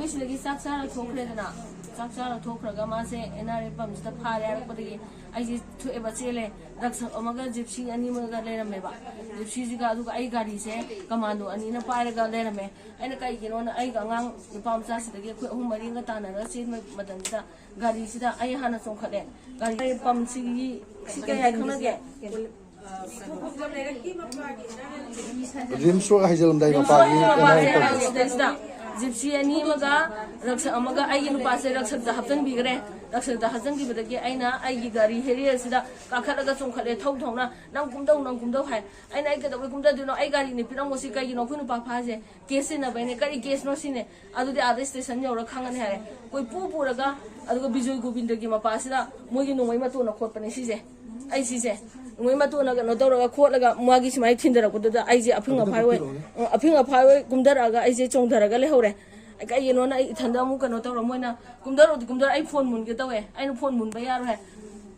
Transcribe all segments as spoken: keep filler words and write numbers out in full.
ꯑꯩꯈꯣꯏ ꯁꯤꯗꯒꯤ ꯆꯥꯛ ꯆꯥꯔ ꯊꯣꯛꯈ꯭ꯔꯦꯗꯅ꯫ ꯆꯥꯛ ꯆꯥꯔ ꯊꯣꯛꯈ꯭ꯔꯒ ꯃꯥꯁꯦ ꯑꯦꯟ ꯑꯥꯔ ꯑꯦꯐ ꯄꯝꯁꯤꯗ ꯐꯥꯔꯦ ꯍꯥꯏꯔꯛꯄꯗꯒꯤ ꯑꯩꯁꯦ ꯊꯣꯛꯑꯦꯕ, ꯆꯦꯜꯂꯦ꯫ ꯔꯛꯁꯛ ꯑꯃꯒ ꯖꯤꯞꯁꯤ ꯑꯅꯤ ꯑꯃꯒ ꯂꯩꯔꯝꯃꯦꯕ꯫ ꯖꯤꯞꯁꯤꯁꯤꯒ ꯑꯗꯨꯒ ꯑꯩ ꯒꯥꯔꯤꯁꯦ ꯀꯃꯥꯟꯗꯣ ꯑꯅꯤꯅ ꯄꯥꯏꯔꯒ ꯂꯩꯔꯝꯃꯦ꯫ ꯑꯩꯅ ꯀꯩꯒꯤꯅꯣꯅ ꯑꯩꯒ ꯑꯉꯥꯡ ꯅꯨꯄꯥ ꯃꯆꯥꯁꯤꯗꯒꯤ ꯑꯩꯈꯣꯏ ꯑꯍꯨꯝ ꯃꯔꯤꯒ ꯇꯥꯟꯅꯔꯒ ꯆꯦꯟꯕ ꯃꯇꯝꯁꯤꯗ ꯒꯥꯔꯤꯁꯤꯗ ꯑꯩ ꯍꯥꯟꯅ ꯆꯣꯡꯈꯠꯂꯦ꯫ ꯒꯥꯔꯤ ꯄꯝꯁꯤꯒꯤ ꯁꯤ ꯀꯩ ꯍꯥꯏ ꯈꯪꯅꯒꯦ? ꯔꯤꯝꯁ ꯔꯣꯗ ꯍꯥꯏꯖꯤꯜꯂꯝꯗꯥꯏ ꯃꯄꯥꯒꯤ ꯑꯦꯟ ꯑꯥꯏ ꯄꯝ꯫ ꯁꯤꯗꯩꯁꯤꯗ ꯖꯤꯞꯁꯤ ꯑꯅꯤ ꯑꯃꯒ ꯔꯛꯁꯛ ꯑꯃꯒ ꯑꯩꯒꯤ ꯅꯨꯄꯥꯁꯦ ꯔꯛꯁꯛꯇ ꯍꯥꯞꯆꯤꯟꯕꯤꯈ꯭ꯔꯦ꯫ ꯔꯛꯁꯛꯇ ꯍꯥꯞꯆꯤꯟꯈꯤꯕꯗꯒꯤ ꯑꯩꯅ ꯑꯩꯒꯤ ꯒꯥꯔꯤ ꯍꯦꯔꯤꯌꯔꯁꯤꯗ ꯀꯥꯈꯠꯂꯒ ꯆꯣꯡꯈꯠꯂꯦ ꯊꯧ ꯊꯧꯅ꯫ "ꯅꯪ ꯀꯨꯝꯗꯧ, ꯅꯪ ꯀꯨꯝꯗꯧ" ꯍꯥꯏ꯫ ꯑꯩꯅ "ꯑꯩ ꯀꯩꯗꯧꯕꯩ ꯀꯨꯝꯗꯗꯣꯏꯅꯣ? ꯑꯩ ꯒꯥꯔꯤꯅꯤ, ꯄꯤꯔꯝꯃꯣ ꯁꯤ꯫ ꯀꯩꯒꯤꯅꯣ? ꯑꯩꯈꯣꯏ ꯅꯨꯄꯥ ꯐꯥꯁꯦ ꯀꯦꯁ ꯁꯤꯖꯤꯟꯅꯕꯩꯅꯦ꯫ ꯀꯔꯤ ꯀꯦꯁꯅꯣ ꯁꯤꯅꯦ?" ꯑꯗꯨꯗꯤ ꯑꯥꯗ ꯁ꯭ꯇꯦꯁꯟ ꯌꯧꯔ ꯈꯪꯉꯅꯤ ꯍꯥꯏꯔꯦ꯫ ꯀꯣꯏꯄꯨ ꯄꯨꯔꯒ, ꯑꯗꯨꯒ ꯕꯤꯖꯣꯏ ꯒꯣꯕꯤꯟꯗꯒꯤ ꯃꯄꯥꯁꯤꯗ ꯃꯣꯏꯒꯤ ꯅꯣꯡꯃꯩ ꯃꯇꯣꯟꯅ ꯈꯣꯠꯄꯅꯦ ꯁꯤꯁꯦ꯫ ꯑꯩ ꯁꯤꯁꯦ ꯅꯣꯡꯃꯩ ꯃꯇꯣꯟꯅ ꯀꯩꯅꯣ ꯇꯧꯔꯒ ꯈꯣꯠꯂꯒ ꯃꯥꯒꯤ ꯁꯨꯃꯥꯏꯅ ꯊꯤꯟꯗꯔꯛꯄꯗꯨꯗ ꯑꯩꯁꯦ ꯑꯐꯤꯡ ꯑꯐꯥꯏ ꯑꯣꯏ, ꯑꯐꯤꯡ ꯑꯐꯥꯏ ꯑꯣꯏ ꯀꯨꯝꯊꯔꯛꯑꯒ ꯑꯩꯁꯦ ꯆꯣꯡꯊꯔꯒ ꯂꯩꯍꯧꯔꯦ꯫ ꯀꯩꯒꯤꯅꯣꯅ ꯑꯩ ꯏꯊꯟꯗ ꯑꯃꯨꯛ ꯀꯩꯅꯣ ꯇꯧꯔ ꯃꯣꯏꯅ "ꯀꯨꯝꯊꯔꯛꯑꯣꯗꯤ ꯀꯨꯝꯊꯔꯛꯑꯣ, ꯑꯩ ꯐꯣꯟ ꯃꯨꯟꯒꯦ ꯇꯧꯋꯦ", ꯑꯩꯅ "ꯐꯣꯟ ꯃꯨꯟꯕ ꯌꯥꯔꯣꯏ" ꯍꯥꯏ꯫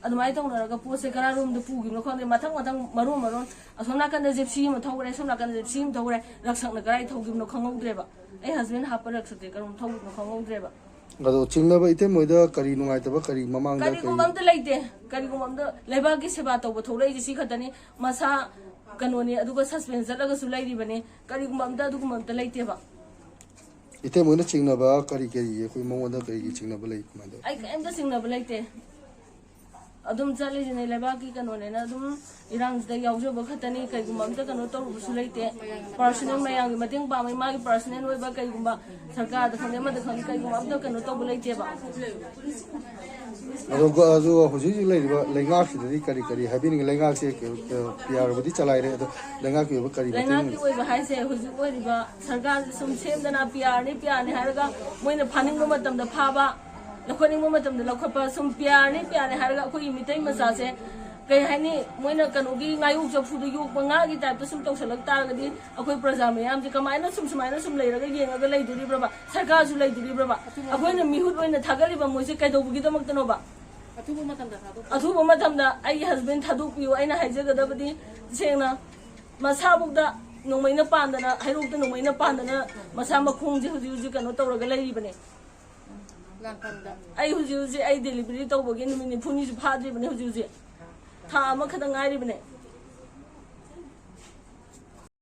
ꯑꯗꯨꯃꯥꯏꯅ ꯇꯧꯅꯔꯒ ꯄꯣꯠꯁꯦ ꯀꯔꯥꯏꯔꯣꯝꯗ ꯄꯨꯈꯤꯕꯅꯣ ꯈꯪꯗꯦ꯫ ꯃꯊꯪ ꯃꯊꯪ ꯃꯔꯣꯟ ꯃꯔꯣꯟ ꯑꯁꯣꯝ ꯅꯥꯀꯟꯗ ꯖꯤꯞꯁꯤ ꯑꯃ ꯊꯧꯈ꯭ꯔꯦ, ꯁꯣꯝ ꯅꯥꯀꯟꯗ ꯖꯤꯞꯁꯤ ꯑꯃ ꯊꯧꯈ꯭ꯔꯦ, ꯔꯛꯁꯛꯅ ꯀꯔꯥꯏ ꯊꯧꯈꯤꯕꯅꯣ ꯈꯪꯍꯧꯗ꯭ꯔꯦꯕ꯫ ꯑꯩ ꯍꯁꯕꯦꯟ ꯍꯥꯞꯄ ꯔꯛꯁꯛꯇꯤ ꯀꯔꯣꯝ ꯊꯧꯈꯤꯕꯅꯣ ꯈꯪꯍꯧꯗ꯭ꯔꯦꯕ꯫ ꯑꯗꯣ ꯆꯤꯡꯅꯕ ꯏꯇꯩꯃ ꯍꯣꯏꯗ ꯀꯔꯤ ꯅꯨꯡꯉꯥꯏꯇꯕ, ꯀꯔꯤ ꯃꯃꯥꯡꯗ ꯀꯔꯤ? ꯀꯔꯤꯒꯨꯝꯕ ꯑꯝꯇ ꯂꯩꯇꯦ꯫ ꯀꯔꯤꯒꯨꯝꯕ ꯑꯝꯇ, ꯂꯩꯕꯥꯛꯀꯤ ꯁꯦꯕꯥ ꯇꯧꯕ ꯊꯣꯛꯂꯛꯏꯁꯦ ꯁꯤ ꯈꯛꯇꯅꯤ꯫ ꯃꯁꯥ ꯀꯩꯅꯣꯅꯤ, ꯑꯗꯨꯒ ꯁꯁꯄꯦꯟ ꯆꯠꯂꯒꯁꯨ ꯂꯩꯔꯤꯕꯅꯤ꯫ ꯀꯔꯤꯒꯨꯝꯕ ꯑꯝꯇ ꯑꯗꯨꯒꯨꯝꯕ ꯑꯝꯇ ꯂꯩꯇꯦꯕ꯫ ꯏꯇꯩꯃ ꯍꯣꯏꯅ ꯆꯤꯡꯅꯕ ꯀꯔꯤ ꯀꯔꯤ, ꯑꯩꯈꯣꯏ ꯃꯉꯣꯟꯗ ꯀꯔꯤꯒꯤ ꯆꯤꯡꯅꯕ ꯂꯩ, ꯀꯃꯥꯏꯅ ꯇꯧꯋꯤ? ꯑꯩ ꯀꯔꯤꯝꯇ ꯆꯤꯡꯅꯕ ꯂꯩꯇꯦ꯫ ꯑꯗꯨꯝ ꯆꯠꯂꯤꯁꯤꯅꯦ, ꯂꯩꯕꯥꯛꯀꯤ ꯀꯩꯅꯣꯅꯦꯅ ꯑꯗꯨꯝ ꯏꯔꯥꯡꯁꯤꯗ ꯌꯥꯎꯖꯕ ꯈꯛꯇꯅꯤ꯫ ꯀꯩꯒꯨꯝꯕ ꯑꯝꯇ ꯀꯩꯅꯣ ꯇꯧꯔꯨꯕꯁꯨ ꯂꯩꯇꯦ꯫ ꯄꯥꯔꯁꯣꯅꯦꯜ ꯃꯌꯥꯝꯒꯤ ꯃꯇꯦꯡ ꯄꯥꯡꯕꯩ, ꯃꯥꯒꯤ ꯄꯥꯔꯁꯣꯅꯦꯜ ꯑꯣꯏꯕ ꯀꯩꯒꯨꯝꯕ ꯁꯔꯀꯥꯔꯗ ꯈꯪꯗꯦ, ꯑꯃꯗ ꯈꯪꯗꯦ, ꯀꯩꯒꯨꯝꯕ ꯑꯝꯇ ꯀꯩꯅꯣ ꯇꯧꯕ ꯂꯩꯇꯦꯕ꯫ ꯑꯗꯣ ꯒ-, ꯑꯗꯣ ꯍꯧꯖꯤꯛ ꯍꯧꯖꯤꯛ ꯂꯩꯔꯤꯕ ꯂꯩꯉꯥꯛꯁꯤꯗꯗꯤ ꯀꯔꯤ ꯀꯔꯤ ꯍꯥꯏꯕꯤꯅꯤꯡꯉꯤ? ꯂꯩꯉꯥꯛꯁꯦ ꯀ-, ꯀ-, ꯄꯤ ꯑꯥꯔꯕꯨꯗꯤ ꯆꯂꯥꯏꯔꯦ, ꯑꯗꯣ ꯂꯩꯉꯥꯛꯀꯤ ꯑꯣꯏꯕ ꯀꯔꯤ ꯃꯇꯦꯡ? ꯂꯩꯉꯥꯛꯀꯤ ꯑꯣꯏꯕ ꯍꯥꯏꯁꯦ ꯍꯧꯖꯤꯛ ꯑꯣꯏꯔꯤꯕ ꯁꯔꯀꯥꯔꯁꯦ ꯁꯨꯝ ꯁꯦꯝꯗꯅ ꯄꯤ ꯑꯥꯔꯅꯤ, ꯄꯤ ꯑꯥꯔꯅꯤ ꯍꯥꯏꯔꯒ ꯃꯣꯏꯅ ꯐꯥꯅꯤꯡꯕ ꯃꯇꯝꯗ ꯐꯥꯕ, ꯂꯧꯈꯠꯅꯤꯡꯕ ꯃꯇꯝꯗ ꯂꯧꯈꯠꯄ, ꯁꯨꯝ ꯄꯤ ꯑꯥꯔꯅꯤ, ꯄꯤ ꯑꯥꯔꯅꯤ ꯍꯥꯏꯔꯒ ꯑꯩꯈꯣꯏꯒꯤ ꯃꯤꯇꯩ ꯃꯆꯥꯁꯦ ꯀꯩ ꯍꯥꯏꯅꯤ, ꯃꯣꯏꯅ ꯀꯩꯅꯣꯒꯤ ꯉꯥꯌꯣꯛ ꯆꯐꯨꯗ ꯌꯣꯛꯄ ꯉꯥꯒꯤ ꯇꯥꯏꯞꯇ ꯁꯨꯝ ꯇꯧꯁꯜꯂꯛ ꯇꯥꯔꯒꯗꯤ ꯑꯩꯈꯣꯏ ꯄ꯭ꯔꯖꯥ ꯃꯌꯥꯝꯁꯦ ꯀꯃꯥꯏꯅ ꯁꯨꯝ ꯁꯨꯃꯥꯏꯅ ꯁꯨꯝ ꯂꯩꯔꯒ ꯌꯦꯡꯉꯒ ꯂꯩꯗꯣꯔꯤꯕ꯭ꯔꯕ? ꯁꯔꯀꯥꯔꯁꯨ ꯂꯩꯗꯣꯔꯤꯕ꯭ꯔꯕ? ꯑꯩꯈꯣꯏꯅ ꯃꯤꯍꯨꯠ ꯑꯣꯏꯅ ꯊꯥꯒꯠꯂꯤꯕ ꯃꯣꯏꯁꯦ ꯀꯩꯗꯧꯕꯒꯤꯗꯃꯛꯇꯅꯣꯕ? ꯑꯊꯨꯕ ꯃꯇꯝꯗ ꯊꯥꯗꯣꯛ ꯑꯊꯨꯕ ꯃꯇꯝꯗ ꯑꯩꯒꯤ ꯍꯁꯕꯦꯟ ꯊꯥꯗꯣꯛꯄꯤꯌꯨ꯫ ꯑꯩꯅ ꯍꯥꯏꯖꯒꯗꯕꯗꯤ ꯁꯦꯡꯅ, ꯃꯁꯥꯕꯨꯛꯇ ꯅꯣꯡꯃꯩꯅ ꯄꯥꯟꯗꯅ, ꯍꯩꯔꯣꯛꯇ ꯅꯣꯡꯃꯩꯅ ꯄꯥꯟꯗꯅ ꯃꯁꯥ ꯃꯈꯣꯡꯁꯦ ꯍꯧꯖꯤꯛ ꯍꯧꯖꯤꯛ ꯀꯩꯅꯣ ꯇꯧꯔꯒ ꯂꯩꯔꯤꯕꯅꯦ꯫ ꯂꯥꯡꯐꯝꯗ ꯑꯩ ꯍꯧꯖꯤꯛ ꯍꯧꯖꯤꯛ ꯑꯩ ꯗꯦꯂꯤꯚꯔꯤ ꯇꯧꯕꯒꯤ ꯅꯨꯃꯤꯠ ꯅꯤꯐꯨꯅꯤꯁꯨ ꯐꯥꯗ꯭ꯔꯤꯕꯅꯦ꯫ ꯍꯧꯖꯤꯛ ꯍꯧꯖꯤꯛ ꯊꯥ ꯑꯃꯈꯛꯇ ꯉꯥꯏꯔꯤꯕꯅꯦ꯫